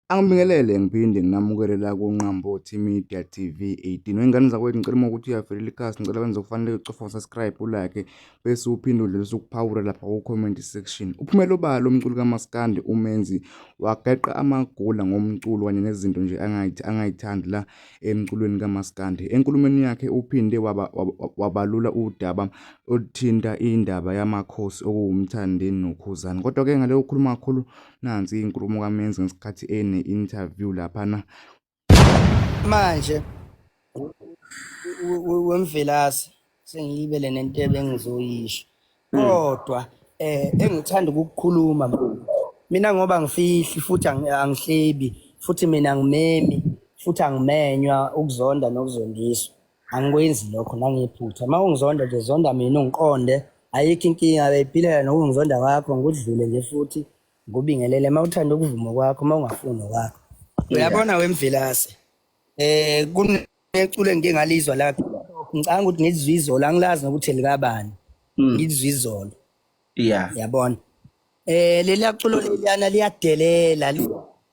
Angibingelele ngiphinde nginamukele la kuNqambothi Media TV 18. Wengane zakwethu ngicela uma ukuthi uyavelela ikhasi ngicela wenze okufanele ucofa subscribe ulike bese uphinde udlulise ukuphawula lapha ku-comment section. Uphumela obala umculi kaMaskandi uMenzi wageqa amagula ngomculo kanye nezinto nje angayithandi la emculweni kaMaskandi. Enkulumeni yakhe uphinde wabalula udaba oluthinta indaba yamakhosi okuwuMthandeni noKhuzani. Kodwa-ke ngale kokukhuluma kakhulu Nansi inkulumo kaMenzi ngesikhathi ene-interview laphana. Manje wemvelasi sengiyibele nentebe engizoyisho kodwa engithanda ukukukhuluma mina ngoba ngifihli futhi angihlebi futhi mina ngimemi futhi angimenywa ukuzonda nokuzondiswa angikwenzi lokho nangephutha uma ungizonda nje zonda mina ungiqonde ayikho inkinga beyiphilela nokungizonda kwakho ngikudlule nje futhi ngikubingelele uma uthanda ukuvuma kwakho uma ungafuni okwakho uyabona wemvelase kuneculo engike ngalizwa la ngicabanga ukuthi ngilizwe izolo angilazi nokuthi elikabani ngilizwe izolo yabona leliya culo leliyana liyadelela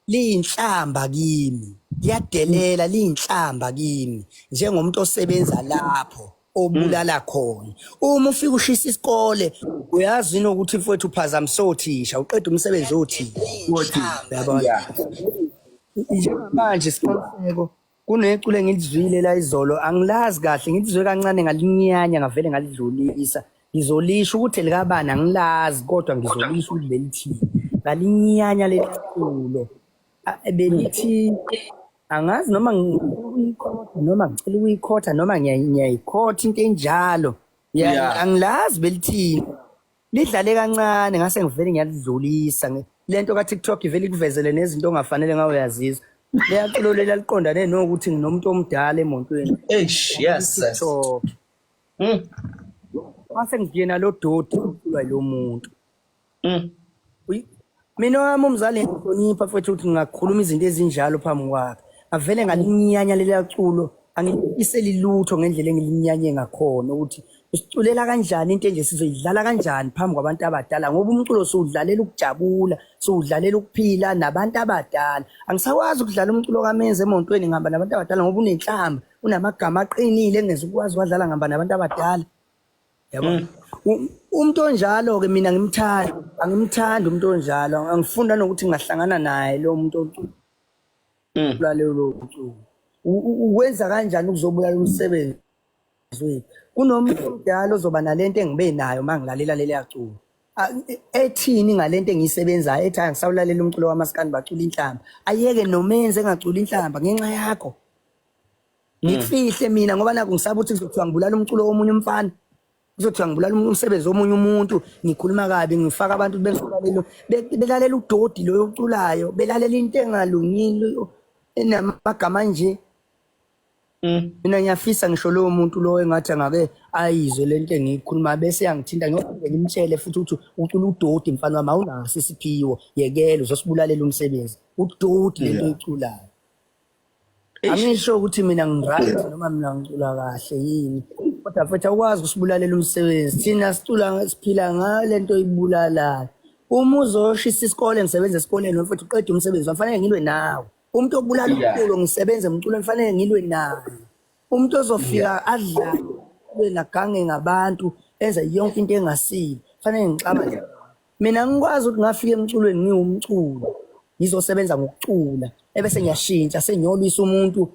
liyinhlamba kimi liyadelela liyinhlamba kimi njengomuntu osebenza lapho obulala khona uma ufika ushisa isikole uyazi yini ukuthi mfowethu uphazamisa othisha uqeda umsebenzi othisha uyabona njengamanje siqiniseko Kuneculo engilizwile la izolo angilazi kahle ngilizwe kancane ngalinyanya ngavele ngalidlulisa. Ngizolisho ukuthi elikabani angilazi kodwa ngizolisho ukuthi belithini. Ngalinyanya leli culo. Belithi angazi noma ngiyikhotha noma ngicela ukuyikhotha noma ngiyayikhotha into enjalo. Angilazi belithini. Lidlale kancane ngase ngivele ngiyalidlulisa. Lento ka-TikTok ivele ikuvezele nezinto ongafanele ngawe uyazizwa. Leya culo lela liqondane nokuthi nginomuntu omdala emontweni. Eish, yes, yes. TikTok. Mase ngiyena lo doti uculwa lo muntu. Mina wami umzali ngihlonipha mfethu ukuthi ngingakhuluma izinto ezinjalo phambi kwakhe. Ngavele ngalinyanya leliya culo angiyiseli lutho ngendlela engilinyanye ngakhona ukuthi usiculela kanjani into enje sizoyidlala kanjani phambi kwabantu abadala ngoba umculo siwudlalela ukujabula siwudlalela ukuphila nabantu abadala angisakwazi ukudlala umculo kaMenzi emontweni ngihamba nabantu abadala ngoba unenhlamba unamagama aqinile engingezukwazi ukwadlala ngihamba nabantu abadala yabo umuntu onjalo ke mina ngimthanda angimthandi umuntu onjalo angifuni nanokuthi ngingahlangana naye lo muntu ocula lelo culo ukwenza kanjani ukuzobulala umsebenzi wethu kunomuntu omdala ozoba nalento engibe nayo uma ngilalela leliya culo ethini ngalento engiyisebenzayo ethi angisawulalela umculo wamaskandi bacula inhlamba ayeke nomenzi engaculi inhlamba ngenxa yakho ngikufihle mina ngoba naku ngisaba ukuthi kuzothiwa ngibulala umculo womunye umfana kuzothiwa ngibulala umsebenzi womunye umuntu ngikhuluma kabi ngifaka abantu bengibulalela belalela udodi loyo oculayo belalela into engalungile enamagama nje mina ngiyafisa ngisho lowo muntu lowo engathi angake ayizwe lento engiyikhuluma bese yangithinta ngiyophinde ngimtshele futhi ukuthi ucula udodi mfana wami awunaso isiphiwo yekela uzosibulalela umsebenzi udodi lento oyiculayo Angisho ukuthi mina ngiright noma mina ngicula kahle yini kodwa mfethu awukwazi ukusibulalela umsebenzi thina sicula siphila ngale nto oyibulalayo uma uzoshisa isikole ngisebenza esikoleni mfethu uqede umsebenzi wafanele ngilwe nawe umuntu obulala umculo ngisebenza emculweni fanele ngilwe naye umuntu ozofika adlale nagange ngabantu enze yonke into engasile fanele ngixabane Mina ngikwazi ukuthi ngafika emculweni ngiwumculo ngizosebenza ngokucula ebese ngiyashintsha sengiyolwisa umuntu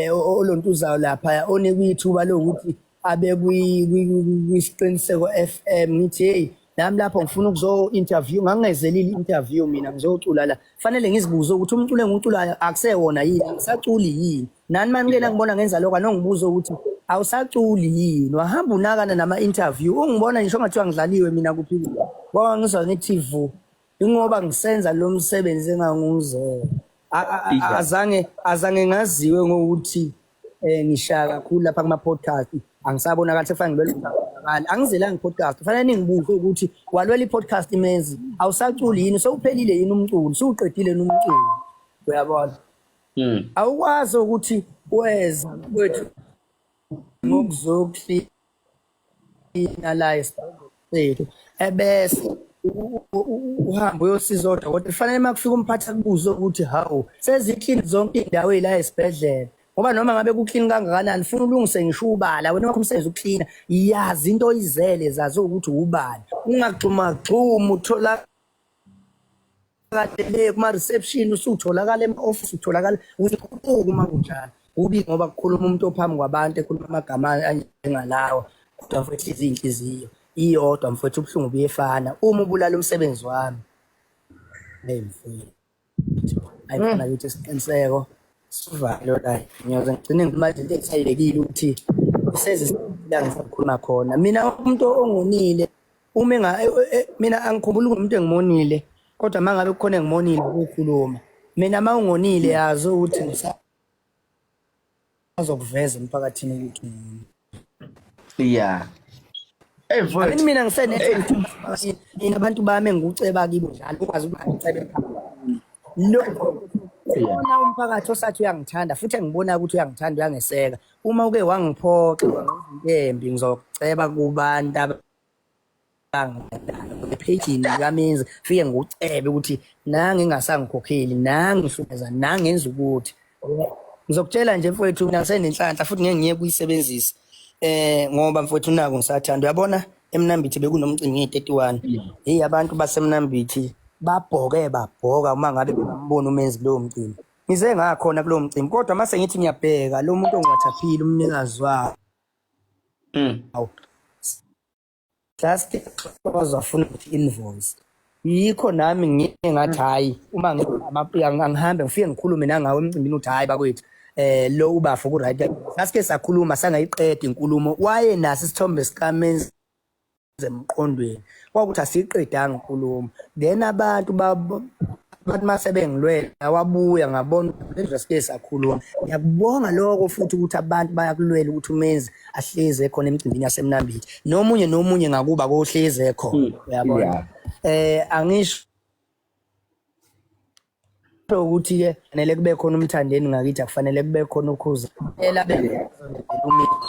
olontuzayo lapha onikwa ithuba lokuthi abe kwisiqiniseko FM ngithi hey nami lapho ngifuna ukuzo interview ngangingezelile interview mina ngizocula la fanele ngizibuze ukuthi umculo engiwuculayo akusewona yini angisaculi yini nani mani ke ngibona ngenza lokho anongibuza ukuthi awusaculi yini wahamba unakana nama interview ungibona ngisho ngathiwa ngidlaliwe mina kuphi ngoba ngizwa ngithi vu ingoba ngisenza lo msebenzi enganguzela azange azange ngaziwe ngokuthi ngishaya kakhulu lapha kuma podcast angisabonakali sekufanele ngilwele angizelanga i-podcast kufanele ningibuze ukuthi walwela i-podcast imenzi awusaculi yini sewuphelile yini umculo siwuqedile yini umculo uyabona Awukwazi ukuthi weza kwethu ngokuzokuhlina la esithu ebese Uhambe uyosiza odokotela, kufanele uma kufika umphathi akubuze ukuthi hawu, seziklini zonke iy'ndawo ey'la esibhedlela. Ngoba noma ngabe kuklini kangakanani, funa ulungise ngisho ubala, wena wakho umsebenzi ukuklina, yazi into oyizele, zazi ukuthi ubani. Ungagxumagxumi uthola le kuma-reception, usutholakala ema-office, utholakala uzikhuphuka uma kunjalo. Kubi ngoba kukhuluma umuntu ophambi kwabantu ekhuluma amagama anjengalawa, kodwa mfowethu izinhliziyo iyodwa mfowethu, ubuhlungu buyefana. Uma ubulala umsebenzi wami, hey mfowethu, ayifana ukuthi isiqiniseko sivalo la, ngiyoze ngigcine ngikhuluma izinto ezisayekile ukuthi seze la ngisakhuluma khona. Mina umuntu ongonile uma enga mina angikhumbuli umuntu engimonile, kodwa uma ngabe kukhona engimonile ukukhuluma mina, uma ungonile yazi ukuthi ngisazokuveza emphakathini ukuthi ungonile. Yeah. Hey Amini mfowethu. mina ngisenetha mina abantu bami engikuceba kibo njalo ukwazi ukuba ngicebe lo khona umphakathi osathi uyangithanda futhi engibona ukuthi uyangithanda uyangeseka. Uma uke wangiphoxa wangenza into embi, ngizokuceba kubantu abangithanda ephejini likaMenzi, fike ngikucebe ukuthi nangi ngingasangikhokheli, nangi ngihlukumeza, nangi ngenza ukuthi. Ngizokutshela nje mfowethu, mina ngisenenhlanhla futhi ngeke ngiye kuyisebenzisa ngoba mfowethu naku ngisathanda. Uyabona eMnambithi bekunomcimbi nge-31, hey abantu baseMnambithi babhoke babhoka uma ngabe bengambona uMenzi kulowo mcimbi. Ngize ngakhona kulowo mcimbi, kodwa mase ngithi ngiyabheka lo muntu ongiwathaphile umnikazi wawo just wazafuna ukuthi invoice, yikho nami ngiye ngathi hayi, uma angihambe ngifike ngikhulume nangawe emcimbini ukuthi hayi bakwethu, lo ubafo ku right. Sasike sakhuluma sangayiqeda inkulumo, waye naso isithombe sikaMenzi emqondweni, kwakuthi asiyiqedanga inkulumo, then abantu abantu mase bengilwela wabuya ngabona lendlela sike sakhuluma. Ngiyakubonga lokho futhi ukuthi abantu bayakulwela ukuthi uMenzi ahlezi ekhona emcimbini yaseMnambithi, nomunye nomunye ngakuba kohlezi ekhona, uyabona. Angisho ukuthi ke kufanele kube khona uMthandeni ngakithi, akufanele kube khona ukhuza ela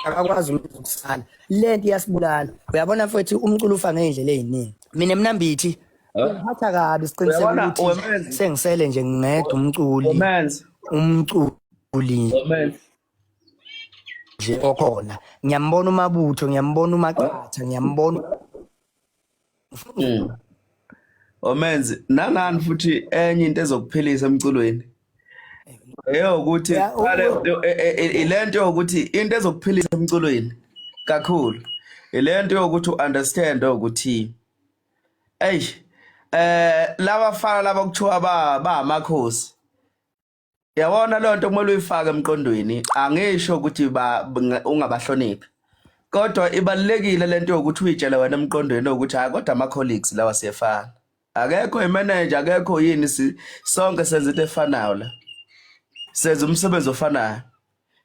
akakwazi uMenzi ukusala. Lento iyasibulala, uyabona mfowethu, umculo ufa ngey'ndlela ey'ningi. Mina eMnambithi ngiphatha kabi siqiniseke Uyabona, ukuthi weMenzi. sengisele nje ngingedwa umculi, Wemenzi. umculi Wemenzi. nje okhona. Ngiyambona uMabutho, ngiyambona uMaqatha, ngiyambona. Omenzi, nangani futhi enye into ezokuphilisa emculweni eyokuthi qale ilento yokuthi into ezokuphilisa emculweni kakhulu ilento yokuthi uunderstand ukuthi ey labafana laba kuthiwa ba amakhosi. Yabona leyo nto kumele uyifake emqondweni, angisho ukuthi ungabahloniphi, kodwa ibalulekile lento yokuthi uyitshele wena emqondweni ukuthi hayi kodwa ama colleagues lawa siyefana, akekho imanager, akekho yini, sonke senza into efanayo la, senza umsebenzi ofanayo.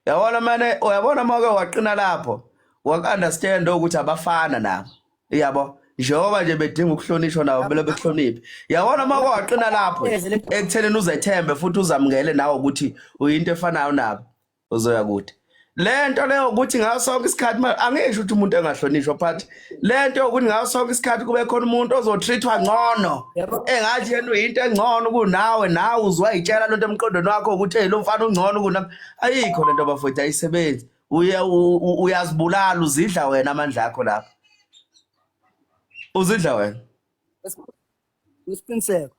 Yabona mane, uyabona uma uke waqina lapho waku-understand ukuthi abafana nabo, yabo, njengoba nje bedinga ukuhlonishwa nabo kumele bekuhloniphe. Yabona uma uke waqina lapho ekuthenini uzethembe futhi uzamukele nawe ukuthi uyinto efanayo nabo, uzoya kude. Le nto leyo ukuthi ngaso sonke isikhathi, angisho ukuthi umuntu engahlonishwa, but le nto yokuthi ngaso sonke isikhathi kube khona umuntu ozotreat-wa ngcono, engathi yena uyinto engcono kunawe, nawe uzwayitshela lento emqondweni wakho ukuthi hey lo mfana ungcono kunami, ayikho lento bafowethu, ayisebenzi. Uyazibulala, uzidla wena amandla akho lapho, uzidla wena. Isiqiniseko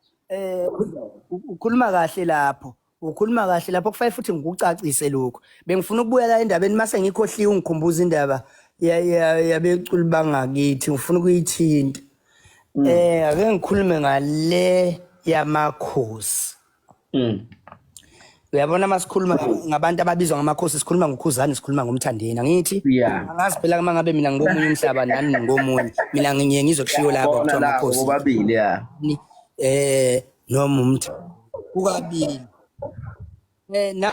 ukhuluma kahle lapho, ukhuluma kahle lapho, kufanele futhi ngikucacise lokho. Bengifuna ukubuya la endabeni mase ngikhohliwe, ungikhumbuza indaba yabeculi bangakithi, ngifuna ukuyithinta. Ake ngikhulume ngale yamakhosi. Uyabona masikhuluma ngabantu ababizwa ngamakhosi, sikhuluma ngoKhuzani, sikhuluma ngoMthandeni, angithi? Angazi phela uma ngabe mina ngomunye umhlaba nani ngomunye. Mina ngiye ngizokushiwo lapho Bona kuthiwa la amakhosi. bobabili, ya. Noma umthi kukabili. Na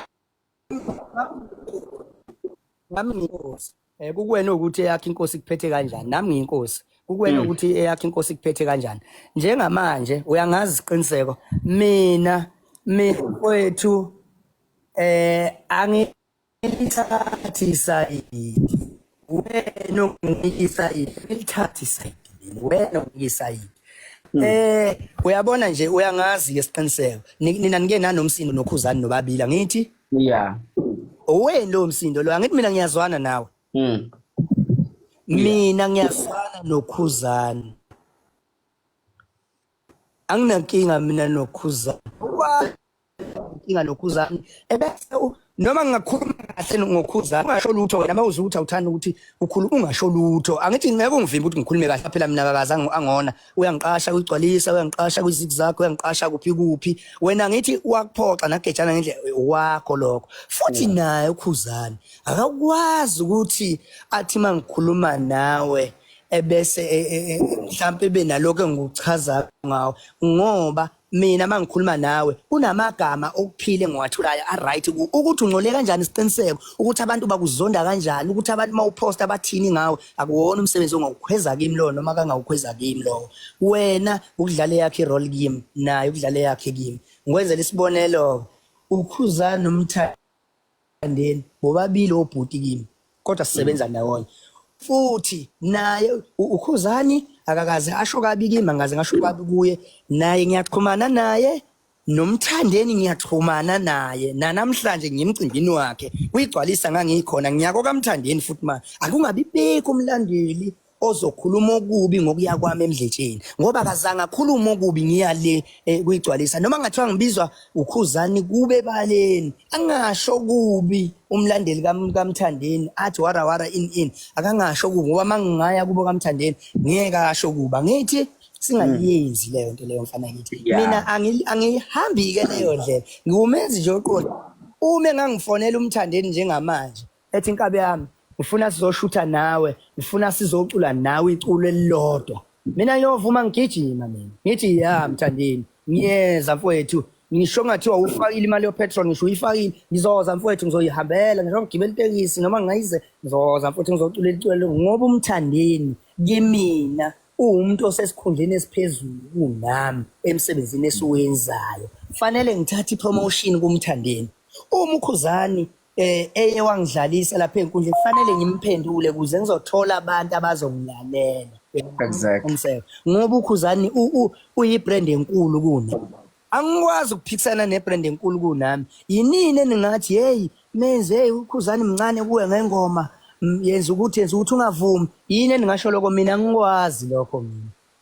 nami ngiyinkosi. Kukuwena ukuthi eyakho inkosi ikuphethe kanjani. Nami ngiyinkosi. Kukuwena ukuthi eyakho inkosi ikuphethe kanjani. Njengamanje uyangazi isiqiniseko. Mina mfowethu angilithathi isayidi. Wena unginika isayidi, ngilithathi isayidi. Wena unginika isayidi. Uyabona nje, uyangazi ke, siqiniseko. Nina nike nanomsindo noKhuzani nobabili, angithi? Yeah. Oweni lo msindo lo, angithi mina ngiyazwana nawe? Mina ngiyazwana noKhuzani, anginankinga mina noKhuzani. Inkinga noKhuzani ebese noma ngingakhuluma kahle ngoKhuzani, ungasho lutho wena. Uma uzwa ukuthi awuthandi ukuthi ukhuluma, ungasho lutho. Angithi ngeke ungivimbe ukuthi ngikhulume kahle phela. Mina kakaze angona. Uyangiqasha kuyigcwalisa, uyangiqasha kwi-Zigzag, uyangiqasha kuphi kuphi. Wena ngithi wakuphoxa nagejana ngendlela wakho lokho. Futhi naye uKhuzani akakwazi ukuthi athi uma ngikhuluma nawe ebese mhlampe ebe nalokho engikuchaza ngawo, ngoba mina uma ngikhuluma nawe kunamagama okuphila engiwatholayo a-right. Ukuthi ungcole kanjani, isiqiniseko ukuthi abantu bakuzonda kanjani, ukuthi abantu uma uphosta bathini ngawe, akuwona umsebenzi ongawukhweza kimi lowo, noma kangawukhweza kimi lowo. Wena ukudlala eyakhe i-role kimi, naye ukudlala eyakhe kimi. Ngikwenzela isibonelo, uKhuzani noMthandeni bobabili obhuti kimi, kodwa sisebenza ndawonye. Futhi naye uKhuzani akakaze asho kabi kimi, angaze ngasho kabi kuye. Naye ngiyaxhumana naye, noMthandeni ngiyaxhumana naye. Nanamhlanje ngimcimbini wakhe kuyigcwalisa, ngangikhona ngiyako kaMthandeni. Futhi ma akungabi bikho umlandeli ozokhuluma okubi ngokuya kwami emdletsheni, ngoba akazange akhulume okubi ngiya le kuyigcwalisa. Noma ngathiwa ngibizwa uKhuzani kube baleni, angasho kubi umlandeli kaMthandeni athi wara wara in in, akangasho kubi, ngoba mangingaya kubo kaMthandeni ngeke asho kuba. Ngithi singayenzi leyo nto leyo, mfana kithi. Mina angihambi ke leyo ndlela, ngiwumenzi nje oqotho. Uma engangifonela uMthandeni njengamanje ethi, "Inkabi yami, ngifuna sizoshutha nawe, ngifuna sizocula nawe iculo elilodwa," mina ngiyovuma ngigijima. Mina ngithi, "Ya Mthandeni, ngiyeza mfowethu." Ngisho ngathiwa ufakile imali yo-petrol, ngisho uyifakile, ngizoza mfowethu, ngizoyihambela. Ngisho ngigibela itekisi noma ngingayize, ngizoza mfowethu, ngizocula iculo, ngoba uMthandeni kimina uwumuntu osesikhundleni esiphezulu kunami emsebenzini esiwenzayo. Fanele ngithathe i-promotion kuMthandeni. Uma uKhuzani eye wangidlalisa lapha enkundleni, kufanele ngimphendule ukuze ngizothola abantu abazongilalela. Exactly. Ngoba uKhuzani uyi-brand enkulu kuna, angikwazi ukuphikisana ne-brand enkulu kunami. Yinini eningathi, "Hey Menzi, hey, uKhuzani mncane kuwe ngengoma, yenza ukuthi ungavumi"? Yini eningasho lokho? Mina angikwazi lokho.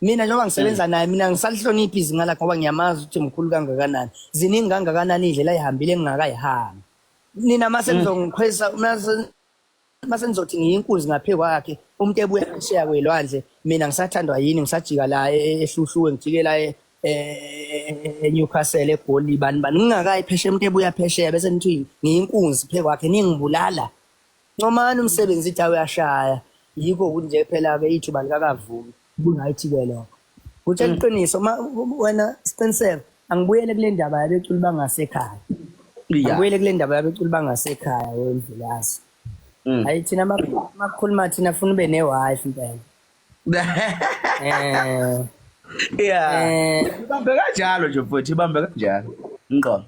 Mina njengoba ngisebenza naye, mina ngisalihlonipha izinga lakhe, ngoba ngiyamazi ukuthi mkhulu kangakanani, ziningi kangakanani iy'ndlela ayihambile engingakayihambi. Nina mase nizongikhweza, mase nizothi ngiyinkunzi ngaphe kwakhe, umuntu ebuya phesheya kwelwandle, mina ngisathandwa yini? Ngisajika la eHluhluwe, ngijike la eNewcastle, eGoli, bani bani, ngingakayi phesheya. Umuntu ebuya phesheya bese nithi ngiyinkunzi phe kwakhe, ningibulala. Ncomani umsebenzi, ithi uyashaya. Yikho ukuthi nje phela-ke ithuba likakavumi, kungayithi-ke lokho kutshela iqiniso. Ma wena siqiniseko, angibuyele kule ndaba yabeculi bangasekhaya. Angibuyele kule ndaba yabeculi bangasekhaya, wemvulazi. Hayi, thina makukhuluma thina funa ube ne-wife impela. Yeah. Ibambe kanjalo nje mfowethu, ibambe kanjalo. Ngqo.